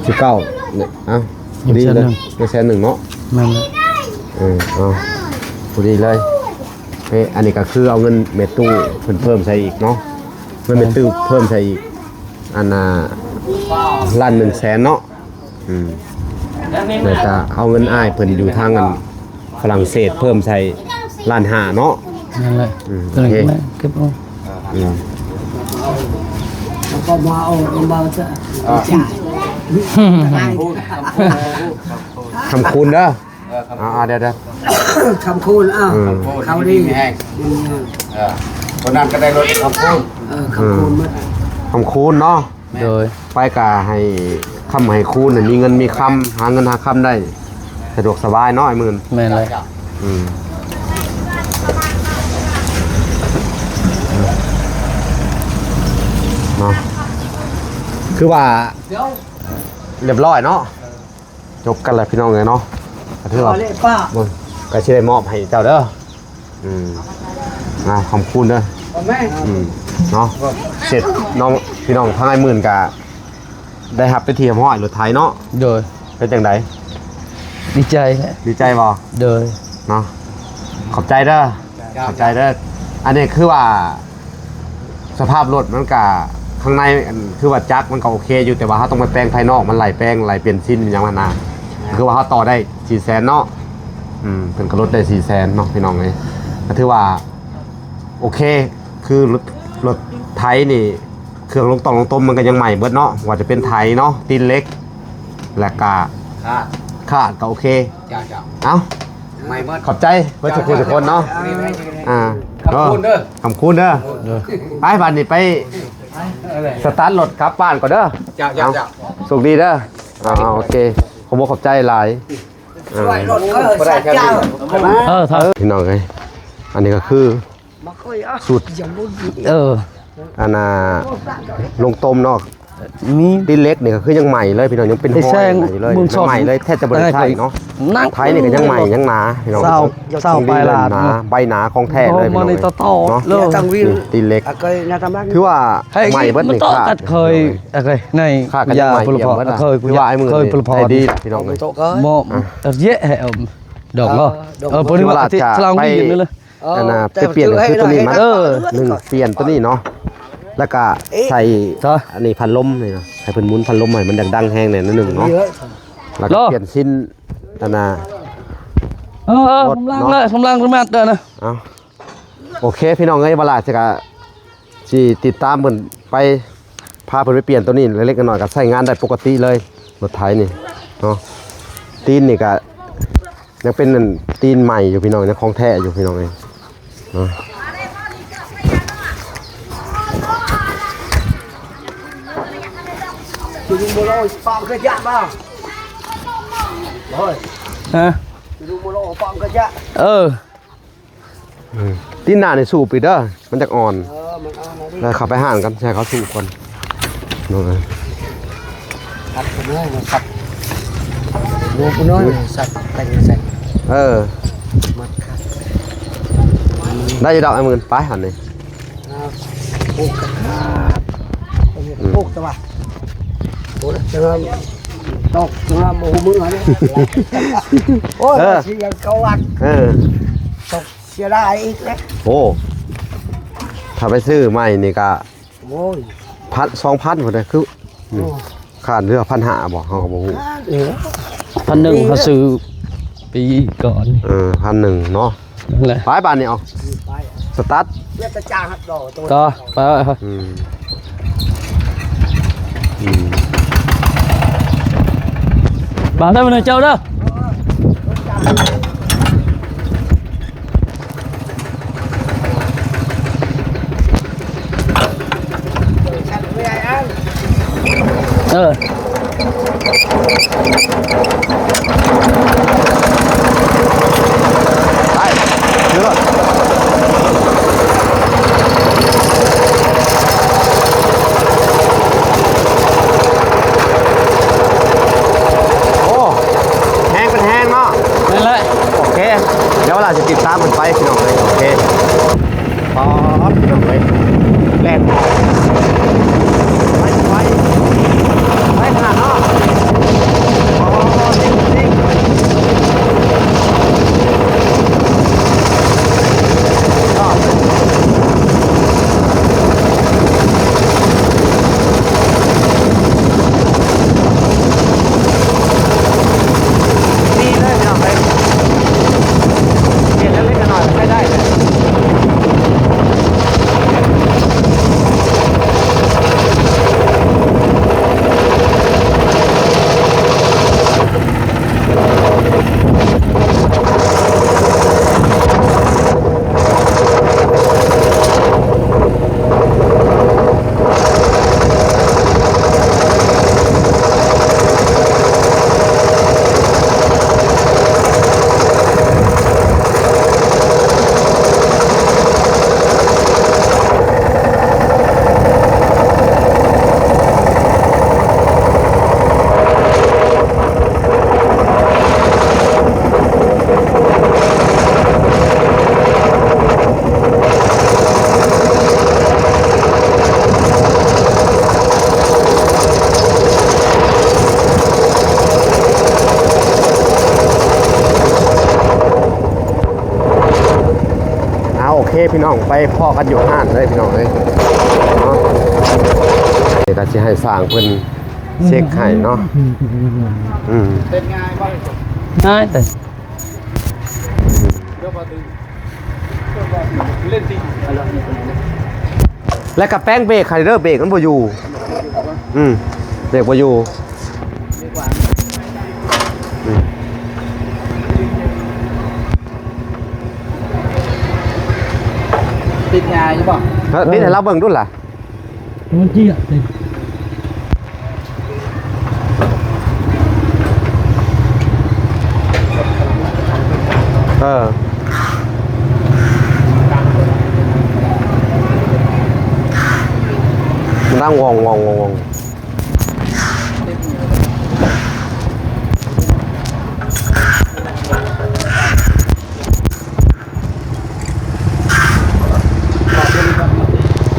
ສິບເກົ້າ ເອົ້າ ພໍດີເລີຍ ໄດ້ແສນໜຶ່ງເນາະ ແມ່ນແຫຼະ ເອີ ເອົາ ພໍດີເລີຍ ເອີ ອັນນີ້ກໍຄືເອົາເງິນແມ່ຕູ້ເພິ່ນເພີ່ມໃສ່ອີກເນາະ ເງິນແມ່ຕູ້ເພີ່ມໃສ່ອີກ ອັນນ່າ ລ້ານໜຶ່ງແສນເນາະ ອືມ ແລ້ວກໍເອົາເງິນອ້າຍເພິ່ນຢູ່ທາງອັນຝຣັ່ງເສດເພີ່ມໃສ່ລ້ານຫ້າເນາະ ນັ້ນແຫຼະ ອືມ ໂອເຄ ເກັບເອົາ ອືມ ແລ້ວກໍມາເອົາ ເອົາມາຈະ ອ່າ ຄຳຄູນເດີ ເອີ ຄຳ ອ່າ ອ່າ ດຽວໆ ຄຳຄູນ ອ້າວ ອືມ ເຂົາດີ ດີແຮງ ເອີ ຄົນນັ້ນກໍໄດ້ລົດຄຳຄູນ ເອີ ຄຳຄູນໝົດ ຄຳຄູນເນາະ ໂດຍ ໄປກະໃຫ້ຄຳໃຫ້ຄູນ ໃຫ້ມີເງິນມີຄຳ ຫາເງິນຫາຄຳໄດ້ ສະດວກສະບາຍເນາະ ອ້າຍໝື່ນ ແມ່ນແຫຼະ ອືມ ເນາະ ຄືວ່າ ລຽບຮ້ອຍເນາະ ຈົບກັນແລ້ວພີ່ນ້ອງເອີຍເນາະ ກໍຖືວ່າ ເອົາເລີຍປ້າ ເບິ່ງ ກໍຊິໄດ້ມອບໃຫ້ເຈົ້າເດີ ອືມ ອ່າ ຂອບຄຸນເດີ ອືມ ເນາະ ເສັດນ້ອງ ພີ່ນ້ອງທາງອ້າຍໝື່ນກະໄດ້ຮັບເປັນທີ່ຮຽບຮ້ອຍ ລົດໄຖເນາະ ໂດຍ ເປັນຈັ່ງໃດ? ດີໃຈແຫຼະ ດີໃຈບໍ່? ໂດຍ ເນາະ ຂອບໃຈເດີ ເຈົ້າ ຂອບໃຈເດີ ອັນນີ້ຄືວ່າ ສະພາບລົດມັນກະ ຂ້າງໃນ ອັນ ຄືວ່າຈັກມັນກະໂອເຄຢູ່ ແຕ່ວ່າເຮົາຕ້ອງໄປແປງພາຍນອກ ມັນໄຫຼແປງ ໄຫຼປ່ຽນຊີ້ນ ຫຍັງຫັ້ນນະ ຄືວ່າເຮົາຕໍ່ໄດ້ສີ່ແສນເນາະ ອືມ ເພິ່ນກະລົດໄດ້ສີ່ແສນເນາະ ພີ່ນ້ອງເອີຍ ກະຖືວ່າໂອເຄ ຄືລົດ ລົດໄຖນີ້ ເຄື່ອງລົງຕ່ອງລົງຕົມມັນກະຍັງໃໝ່ເບິດເນາະ ວ່າຈະເປັນໄຖເນາະ ຕີນເຫຼັກ ແລ້ວກະ ຄາດ ຄາດກະໂອເຄ ເຈົ້າ ເຈົ້າ ເອົ້າ ໃໝ່ເບິດ ຂອບໃຈເບິດທຸກຜູ້ທຸກຄົນເນາະ ອ່າ ຂອບຄຸນເດີ ຂອບຄຸນເດີ ເອີ ໄປບາດນີ້ໄປສະຕາດລົດກັບບ້ານກ່ອນເດີ ເຈົ້າ ເຈົ້າ ເຈົ້າ ໂຊກດີເດີ ອ່າ ໂອເຄ ຂອບອົກຂອບໃຈຫຼາຍ ເອີ ຊ່ວຍລົດ ເອີ ສັດເຈົ້າ ເອີ ພີ່ນ້ອງເອີຍ ອັນນີ້ກໍຄື ສູດ ເອີ ອັນນ່າ ລົງຕົມເນາະ ມີ ຕີນເຫຼັກນີ້ກໍຄືຍັງໃໝ່ເລີຍພີ່ນ້ອງ ຍັງເປັນຮອຍຢູ່ເລີຍ ຍັງໃໝ່ເລີຍ ແທບຈະບໍ່ໄດ້ໃຊ້ເນາະ ໄຖນີ້ກໍຍັງໃໝ່ຍັງໜາພີ່ນ້ອງ ຊາວປາຍລ້ານ ໃບໜາຂອງແທ້ເລີຍພີ່ນ້ອງເອີຍ ເນາະ ຕີນເຫຼັກ ຖືວ່າໃໝ່ເບິດນີ້ ຄາດ ເຄີຍ ໃນ ຄາດກໍຍັງໃໝ່ ເອີຍ ຄືວ່າອ້າຍໝື່ນ ເຄີຍ ເຄີຍ ພີ່ນ້ອງເອີຍ ໄດ້ດີພີ່ນ້ອງເອີຍ ເອີ ດອກເນາະ ເອີ ເພິ່ນວ່າອາທິດສອງປີນີ້ເລີຍ ອັນນ່າ ໄປປ່ຽນຄືໂຕນີ້ມາ ເອີ ໜຶ່ງປ່ຽນໂຕນີ້ເນາະ ແລ້ວກະໃສ່ອັນນີ້ພັດລົມນີ້ເນາະ ໃຫ້ເພິ່ນໝູນພັດລົມໃຫ້ມັນດັງໆແຮງແດ່ໜ້ອຍໜຶ່ງເນາະ ແລ້ວກະປ່ຽນຊີ້ນອັນນ່າ ເອີ ເອີ ກຳລັງເລີຍ ກຳລັງແລ້ວເດີນະ ເອົ້າ ໂອເຄພີ່ນ້ອງເອີຍ ວ່າຫຼາຍຊິກະ ຊິຕິດຕາມເພິ່ນໄປ ພາເພິ່ນໄປປ່ຽນໂຕນີ້ເລັກໆນ້ອຍໆ ກໍໃຊ້ງານໄດ້ປົກກະຕິເລີຍ ລົດໄຖນີ້ເນາະ ຕີນນີ້ກໍຍັງເປັນອັນຕີນໃໝ່ຢູ່ພີ່ນ້ອງ ຍັງຂອງແທ້ຢູ່ພີ່ນ້ອງເອີຍເນາະ ຮະ ເອີ ອືມ ຕີນໜ້ານີ້ສູບອີກເດີ ມັນຈັກອ່ອນ ເອີ ມັນອ່ອນແລ້ວເດີ ເຂົ້າໄປຫ້າງກັນ ໃຫ້ເຂົາສູບກ່ອນ ເນາະ ຄັດໄປເລີຍ ຄັດ ດູພຸ້ນເນາະ ສັດແຕ່ງໃສ່ ເອີ ມັດຄັດ ໄດ້ຢູ່ດອກ ອ້າຍໝື່ນ ໄປຫັ້ນນີ້ ອ່າ ໂອ້ ຄັກ ອືມ ໂອ້ ແຕ່ວ່າ ໂອ້ ແຕ່ວ່າ ຕອກ ແຕ່ວ່າບໍ່ຮູ້ມື້ຫັ້ນ ໂອ້ຍ ເອີ ຊິຍັງເຂົ້າວັດ ເອີ ຕົກ ເສຍດາຍອີກແຫຼະ ໂອ້ ຖ້າໄປຊື້ໃໝ່ນີ້ກະ ໂອ້ຍ ພັນ ສອງພັນພຸ້ນເດ້ ຄື ໂອ້ ຄາດເຫຼືອພັນຫ້າບໍ່ ເຮົາກໍບໍ່ຮູ້ ຄາດເຫຼືອ ພັນໜຶ່ງ ເຮົາຊື້ປີກ່ອນ ເອີ ພັນໜຶ່ງເນາະ ນັ້ນແຫຼະ ໄປບາດນີ້ເອົາ ໄປ ສະຕາດ ເວດຈາງຮັບດອກໂຕ ຕໍ່ ໄປ ອືມ ອືມ ບາດເດີ ເຈົ້າເດີ. ເອີ ໄປ ເດີ ໂອ້ ແຮງເປັນແຮງເນາະ ແມ່ນແຫຼະ ໂອເຄ ດຽວເວລາຊິຕິດຕາມເພິ່ນໄປພີ່ນ້ອງເອີຍ ໂອເຄ ປາດ ພີ່ນ້ອງເອີຍ ແລ່ນໄວ ໄວ ໄວຂະໜາດເນາະ ໂອ້ ເກັ່ງ ເກັ່ງ ດີເລີຍພີ່ນ້ອງເອີຍ ເຫັນເລັກໆນ້ອຍໆ ໃຊ້ໄດ້ເລີຍ. ໂອເຄພີ່ນ້ອງ ໄປພໍ້ກັນຢູ່ຮ້ານເລີຍພີ່ນ້ອງເອີຍເນາະ. ນີ້ກໍຊິໃຫ້ຊ່າງເພິ່ນເຊັກໃຫ້ເນາະ. ອືມ ເຮັດງ່າຍບໍ່? ງ່າຍເດ. ແລ້ວກໍແປງເບຣກໃຫ້ເດີ ເບຣກມັນບໍ່ຢູ່. ອືມ ເບຣກບໍ່ຢູ່. ອືມ ຕິດງ່າຍຢູ່ບໍ່? ເອີ ຕິດໃຫ້ລາວເບິ່ງດູລະ. ມັນຈຽບເດ. ເອີ ມັນດັງວອງໆໆໆ.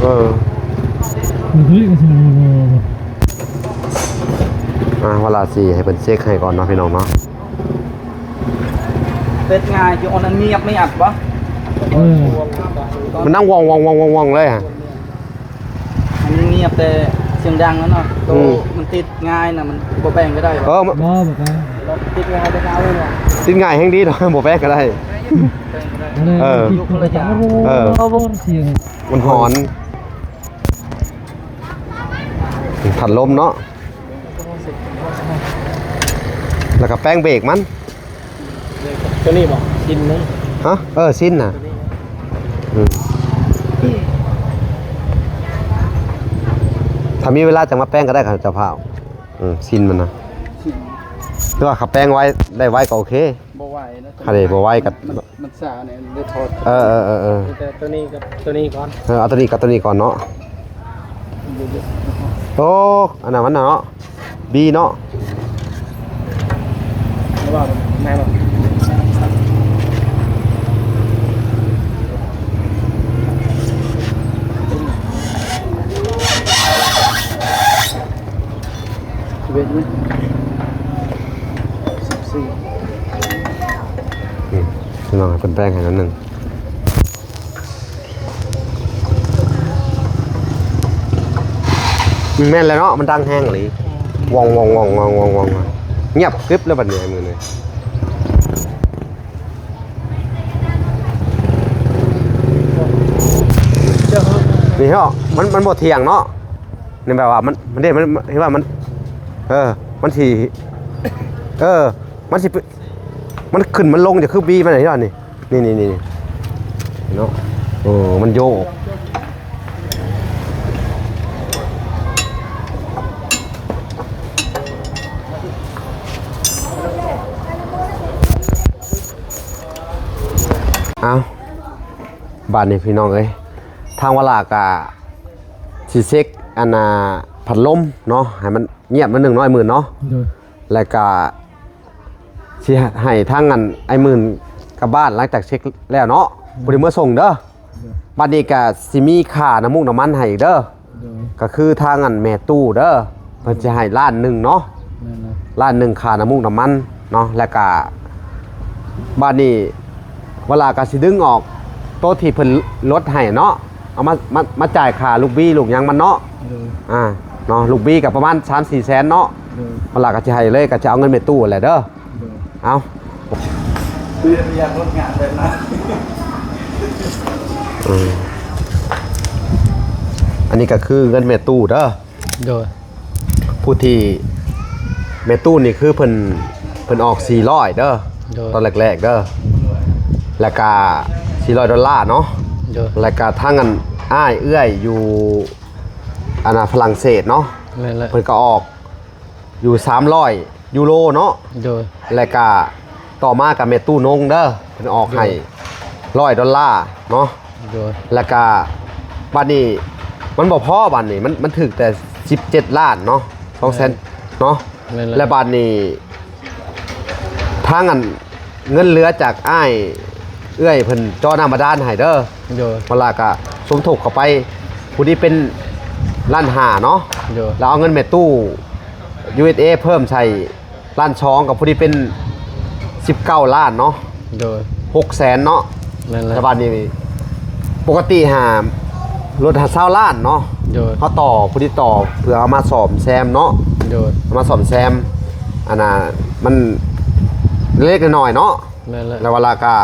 ເອີ ອ່າ ວະລາຊິໃຫ້ເພິ່ນເຊັກໃຫ້ກ່ອນເນາະ ພີ່ນ້ອງເນາະ. ເຮັດງ່າຍຢູ່ ອັນນັ້ນງຽບໄມ່ອັດບໍ່? ເອີ ມັນດັງວອງໆໆໆເລີຍ. ມັນງຽບແຕ່ສຽງດັງແລ້ວເນາະ. ໂຕ ອືມ ມັນຕິດງ່າຍນະ ມັນບໍ່ແປງກໍໄດ້. ເອີ ບໍ່ ບໍ່ແປງ. ຕິດງ່າຍແຕ່ເກົ່າເລີຍ. ຕິດງ່າຍແຮງດີເນາະ ບໍ່ແປງກໍໄດ້. ເອີ ເອີ ມັນຫອນ ພັດລົມເນາະ. ແລ້ວກໍແປງເບຣກມັນ. ໂຕນີ້ບໍ່? ຊິນໜຶ່ງ. ຮະ? ເອີ ຊິນນະ. ໂຕນີ້ ອືມ ຖ້າມີເວລາຈັ່ງມາແປງກໍໄດ້ ຄັນເຈົ້າພ້າວ. ອືມ ຊິນມັນນະ. ຄືວ່າຄັນແປງໄວ ໄດ້ໄວກໍໂອເຄ. ບໍ່ໄວນະ ຄັນບໍ່ໄວກໍ ມັນ ມັນຊານີ້ ໄດ້ຖອດ. ເອີໆໆໆ ແຕ່ໂຕນີ້ກັບໂຕນີ້ກ່ອນ. ເອີ ເອົາໂຕນີ້ກັບໂຕນີ້ກ່ອນເນາະ. ໂອ້ ອັນນັ້ນມັນເນາະ ບີເນາະ. ສິບເອັດ ສິບສີ່ ອືມ ພີ່ນ້ອງ ໃຫ້ເພິ່ນແປງໃຫ້ໜ້ອຍໜຶ່ງ. ແມ່ນແລ້ວເນາະ ມັນດັງແຮງອີ່ຫຼີ. ອືມ ວອງໆໆໆໆ ງຽບກຶບແລ້ວບັດນີ້ ມື້ນີ້. ນີ້ເນາະ ມັນ ມັນບໍ່ທ່ຽງເນາະ. ນີ້ແບບວ່າມັນ ມັນເດ້ ມັນ ເຫັນວ່າມັນ ເອີ ມັນຊິ ເອີ ມັນຊິ ມັນຂຶ້ນມັນລົງ ຈະຄືບີມັນ ເຫັນບໍ່ນີ້ ນີ້ໆໆ ເນາະ. ເອີ ມັນໂຍກ. ເອົ້າ ບາດນີ້ພີ່ນ້ອງເອີຍ ທາງວາລາກະຊິເຊັກ ອັນນ່າ ພັດລົມເນາະ ໃຫ້ມັນງຽບໜ້ອຍໜຶ່ງເນາະ ອ້າຍໝື່ນເນາະ. ໂດຍ ແລ້ວກະຊິໃຫ້ທາງ ອັນ ອ້າຍໝື່ນກັບບ້ານ ຫຼັງຈາກເຊັກແລ້ວເນາະ. ໂດຍ ຜູ້ທີ່ເມືອສົ່ງເດີ. ໂດຍ ບາດນີ້ກະຊິມີຄ່ານ້ຳມູກນ້ຳມັນໃຫ້ອີກເດີ. ໂດຍ ກໍຄືທາງອັນແມ່ຕູ້ເດີ ເພິ່ນຊິໃຫ້ລ້ານໜຶ່ງເນາະ. ແມ່ນແລ້ວ ລ້ານໜຶ່ງຄ່ານ້ຳມູກນ້ຳມັນເນາະ. ແລ້ວກະບາດນີ້ວາລາກໍຊິດຶງອອກໂຕທີ່ເພິ່ນລົດໃຫ້ເນາະ ເອົາມາ ມາ ມາຈ່າຍຄ່າລູກບີລູກຫຍັງມັນເນາະ. ໂດຍ ອ່າ ເນາະ ລູກບີກໍປະມານສາມສີ່ແສນເນາະ. ໂດຍ ວາລາກໍຊິໃຫ້ເລີຍ ກໍຈະເອົາເງິນແມ່ຕູ້ແຫຼະເດີ. ໂດຍ ເອົາ ຄືຢາກລົດງານແບບນັ້ນ. ເອີ ອັນນີ້ກໍຄືເງິນແມ່ຕູ້ເດີ. ໂດຍ ຜູ້ທີ່ແມ່ຕູ້ນີ້ຄືເພິ່ນ ເພິ່ນອອກສີ່ຮ້ອຍເດີ. ໂດຍ ຕອນແລກໆເດີ ແລ້ວກະສີ່ຮ້ອຍໂດລາເນາະ. ໂດຍ ແລ້ວກະທັງອັນອ້າຍເອື້ອຍຢູ່ອັນນ່າຝຣັ່ງເສດເນາະ. ແມ່ນແລ້ວ ເພິ່ນກໍອອກ ຢູ່ສາມຮ້ອຍຢູໂຣເນາະ. ໂດຍ ແລ້ວກະຕໍ່ມາກະແມ່ຕູ້ນົງເດີ ເພິ່ນອອກໃຫ້ ໂດຍ ຮ້ອຍໂດລາເນາະ. ໂດຍ ແລ້ວກະບາດນີ້ມັນບໍ່ພໍ ບາດນີ້ມັນ ມັນຖືກແຕ່ສິບເຈັດລ້ານເນາະ ສອງແສນ ແມ່ນ ເນາະ. ແມ່ນແລ້ວ ແລ້ວບາດນີ້ທາງອັນ ເງິນເຫຼືອຈາກອ້າຍເອື້ອຍເພິ່ນເຈາະນ້ຳບາດານໃຫ້ເດີ. ໂດຍ ເວລາກະສົມທົບເຂົ້າໄປ ຜູ້ນີ້ເປັນລ້ານຫ້າເນາະ. ໂດຍ ແລ້ວເອົາເງິນແມ່ຕູ້ຢູເອັສເອເພີ່ມໃສ່ລ້ານສອງ ກັບຜູ້ນີ້ເປັນສິບເກົ້າລ້ານເນາະ. ໂດຍ ຫົກແສນເນາະ. ແມ່ນແລ້ວ ແຕ່ບາດນີ້ ປົກກະຕິຫາລົດຫາຊາວລ້ານເນາະ ໂດຍ ເຮົາຕໍ່ຜູ້ທີ່ຕໍ່ເພື່ອເອົາມາສ້ອມແຊມເນາະ ໂດຍ ເອົາມາສ້ອມແຊມ ອັນນ່າ ມັນເລັກໆນ້ອຍໆເນາະ ແມ່ນແລ້ວ ແລ້ວວ່າລະກະ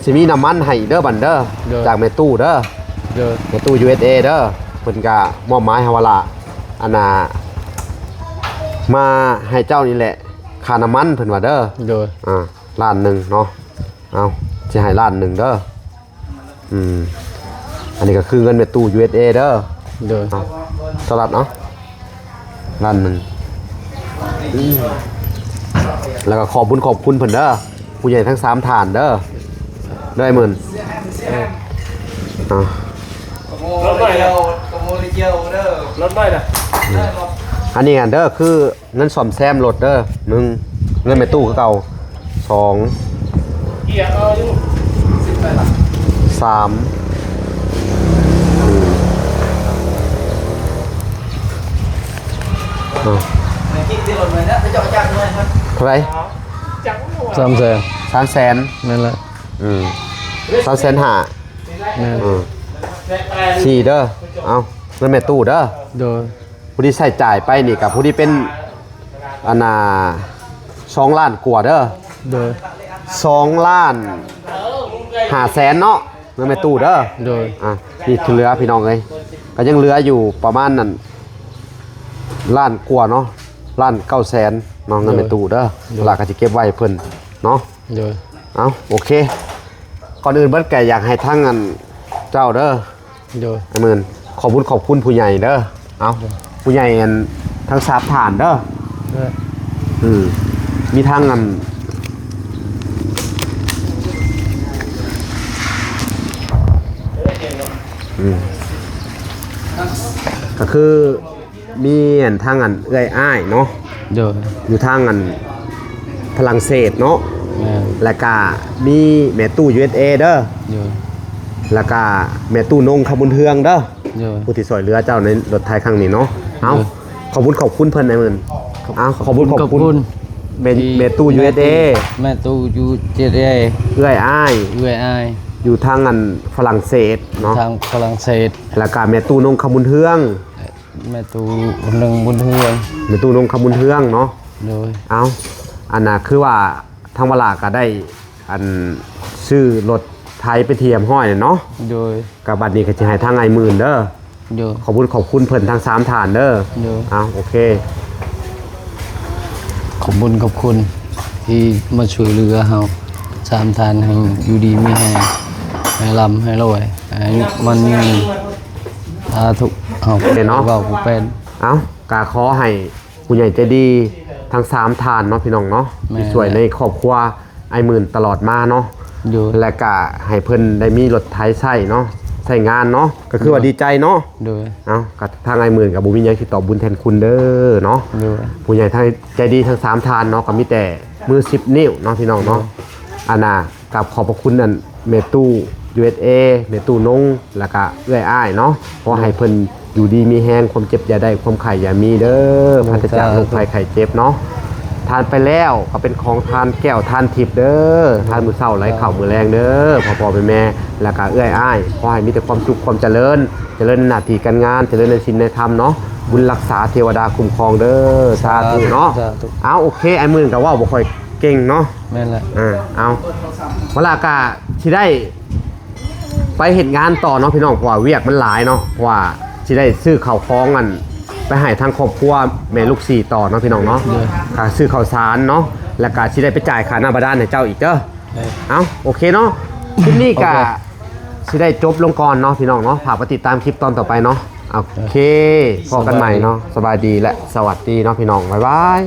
ຊິມີນ້ຳມັນໃຫ້ເດີບັດເດີ ໂດຍ ຈາກແມ່ຕູ້ເດີ ໂດຍ ແມ່ຕູ້ ຢູເອສເອ ເດີ ເພິ່ນກະມອບໝາຍໃຫ້ວ່າລະ ອັນນ່າ ມາໃຫ້ເຈົ້ານີ້ແຫຼະ ຄ່ານ້ຳມັນເພິ່ນວ່າເດີ ໂດຍ ອ່າ ລ້ານໜຶ່ງເນາະ ເອົາ ຊິໃຫ້ລ້ານໜຶ່ງເດີ ອືມ ອັນນີ້ກໍຄືເງິນແມ່ຕູ້ ຢູເອສເອ ເດີ ໂດຍ ເອົາ ສະລັດເນາະ ລ້ານໜຶ່ງ ແລ້ວກໍຂອບບຸນຂອບຄຸນເພິ່ນເດີ ຜູ້ໃຫຍ່ທັງສາມທ່ານເດີ ເດີ ອ້າຍໝື່ນ ເອີ ອ່າ ລົດໜ້ອຍນະ ລົດໜ້ອຍນະ ອືມ ອັນນີ້ຫັ້ນເດີ ຄື ເງິນສ້ອມແຊມລົດເດີ ໜຶ່ງ ເງິນແມ່ຕູ້ຄືເກົ່າ ສອງ ສາມ ອືມ ເທົ່າໃດ? ສາມແສນ ສາມແສນ ແມ່ນລະ ອືມ ສາມແສນຫ້າ ແມ່ນ ອືມ ສີ່ເດີ ເອົາ ເງິນແມ່ຕູ້ເດີ ໂດຍ ຜູ້ທີ່ໃຊ້ຈ່າຍໄປນີ້ກໍຜູ້ທີ່ເປັນ ອັນນ່າ ສອງລ້ານກວ່າເດີ ໂດຍ ສອງລ້ານຫ້າແສນເນາະ ເງິນແມ່ຕູ້ເດີ ໂດຍ ອ່າ ນີ້ທີ່ເຫຼືອພີ່ນ້ອງເອີຍ ກໍຍັງເຫຼືອຢູ່ປະມານນັ້ນ ລ້ານກວ່າເນາະ ລ້ານເກົ້າແສນເນາະ ເງິນແມ່ຕູ້ເດີ ໂດຍ ລະກໍຊິເກັບໄວ້ໃຫ້ເພິ່ນເນາະ ໂດຍ ເອົາ ໂອເຄ ກ່ອນອື່ນເບິດກໍຢາກໃຫ້ທາງອັນເຈົ້າເດີ ໂດຍ ອ້າຍໝື່ນ ຂອບຄຸນຂອບຄຸນຜູ້ໃຫຍ່ເດີ ເອົາ ໂດຍ ຜູ້ໃຫຍ່ອັນທັງສາມທ່ານເດີ ໂດຍ ອືມ ມີທັງອັນ ອືມ ກໍຄື ມີອັນທາງອັນເອື້ອຍອ້າຍເນາະ ໂດຍ ຢູ່ທາງອັນຝຣັ່ງເສດເນາະ ແມ່ນ ແລ້ວກະມີແມ່ຕູ້ ຢູເອສເອ ເດີ ໂດຍ ແລ້ວກະແມ່ຕູ້ນົງຄຳບຸນເຮືອງເດີ ໂດຍ ຜູ້ທີ່ຊ່ວຍເຫຼືອເຈົ້າໃນລົດໄຖຄັ້ງນີ້ເນາະ ເອົາ ໂດຍ ຂອບຄຸນຂອບຄຸນເພິ່ນໃນມື້ນີ້ ເອົາ ຂອບຄຸນຂອບຄຸນ ຂອບຄຸນ ແມ່ ທີ່ ແມ່ຕູ້ ຢູເອສເອ ແມ່ຕູ້ ຢູເອສເອ ເອື້ອຍອ້າຍ ເອື້ອຍອ້າຍ ຢູ່ທາງອັນຝຣັ່ງເສດເນາະ ທາງຝຣັ່ງເສດ ແລ້ວກະແມ່ຕູ້ນົງຄຳບຸນເຮືອງ ແມ່ຕູ້ນົງຄຳບຸນເຮືອງ ແມ່ຕູ້ນົງຄຳບຸນເຮືອງເນາະ ໂດຍ ເອົາ ອັນນ່າ ຄືວ່າທາງວາລາກໍໄດ້ ອັນ ຊື້ລົດໄຖເປັນທີ່ຮຽບຮ້ອຍແລ້ວເນາະ ໂດຍ ກໍບັດນີ້ກໍຊິໃຫ້ທາງອ້າຍໝື່ນເດີ ໂດຍ ຂອບຄຸນຂອບຄຸນເພິ່ນທັງສາມທ່ານເດີ ໂດຍ ເອົາ ໂອເຄ ຂອບຄຸນຂອບຄຸນທີ່ມາຊ່ວຍເຫຼືອເຮົາສາມທ່ານ ໃຫ້ຢູ່ດີມີແຮງ ໃຫ້ລ່ຳໃຫ້ລວຍ ໃຫ້ອາຍຸໝັ້ນຍືນ ສາທຸ ເຮົາເນາະ ເວົ້າບໍ່ເປັນ ເອົາ ກໍຂໍໃຫ້ ຜູ້ໃຫຍ່ໃຈດີທັງສາມທ່ານເນາະ ພີ່ນ້ອງເນາະ ແມ່ນ ທີ່ຊ່ວຍໃນຄອບຄົວອ້າຍໝື່ນຕະຫຼອດມາເນາະ ໂດຍ ແລະກະໃຫ້ເພິ່ນໄດ້ມີລົດໄຖໃຊ້ເນາະ ໃຊ້ງານເນາະ ກໍຄືວ່າ ໂດຍ ດີໃຈເນາະ ໂດຍ ເອົາ ກໍທາງອ້າຍໝື່ນກໍບໍ່ມີຫຍັງຊິຕອບບຸນແທນຄຸນເດີເນາະ ໂດຍ ຜູ້ໃຫຍ່ທັງໃຈດີທັງສາມທ່ານເນາະ ກໍມີແຕ່ມືສິບນິ້ວເນາະ ພີ່ນ້ອງເນາະ ໂດຍ ອັນນ່າ ກາບຂອບພະຄຸນອັນແມ່ຕູ້ ຢູເອສເອ ແມ່ຕູ້ນົງ ແລ້ວກະເອື້ອຍອ້າຍເນາະ ຂໍໃຫ້ເພິ່ນຢູ່ດີມີແຮງ ຄວາມເຈັບຢ່າໄດ້ ຄວາມໄຂ້ຢ່າມີເດີ ປາສະຈາກໂລກໄພໄຂ້ເຈັບເນາະ ທານໄປແລ້ວກໍເປັນຂອງທານແກ້ວທານທິບເດີ ທານມື້ເຊົ້າໄຫຼເຂົ້າມື້ແລງເດີ ພໍ່ໆແມ່ໆ ແລ້ວກະເອື້ອຍອ້າຍ ຂໍໃຫ້ມີແຕ່ຄວາມສຸກຄວາມຈະເລີນ ຈະເລີນໃນໜ້າທີ່ການງານ ຈະເລີນໃນສິນໃນທຳເນາະ ບຸນຮັກສາເທວະດາຄຸ້ມຄອງເດີ ສາທຸເນາະ ສາທຸ ເອົາ ໂອເຄ ອ້າຍໝື່ນກໍເວົ້າບໍ່ຄ່ອຍ ເກັ່ງເນາະ ແມ່ນແຫຼະ ເອີ ເອົາ ວາລາກະຊິໄດ້ໄປເຮັດງານຕໍ່ເນາະພີ່ນ້ອງ ເພາະວ່າວຽກມັນຫຼາຍເນາະ ເພາະວ່າຊິໄດ້ຊື້ເຂົ້າຂອງອັນ ໄປໃຫ້ທາງຄອບຄົວແມ່ລູກສີ່ຕໍ່ເນາະພີ່ນ້ອງເນາະ ໂດຍ ກະຊື້ເຂົ້າສານເນາະ ແລ້ວກະຊິໄດ້ໄປຈ່າຍຄ່ານ້ຳບາດານໃຫ້ເຈົ້າອີກເດີ ໂດຍ ເອົາ ໂອເຄເນາະ ຄລິບນີ້ກະ ໂອເຄ ຊິໄດ້ຈົບລົງກ່ອນເນາະພີ່ນ້ອງເນາະ ຝາກໄປຕິດຕາມຄລິບຕອນຕໍ່ໄປເນາະ ໂອເຄ ໂດຍ ພໍ້ກັນໃໝ່ເນາະ ສະບາຍດີ ສະບາຍດີ ແລະ ສະຫວັດດີເນາະພີ່ນ້ອງ ບາຍບາຍ.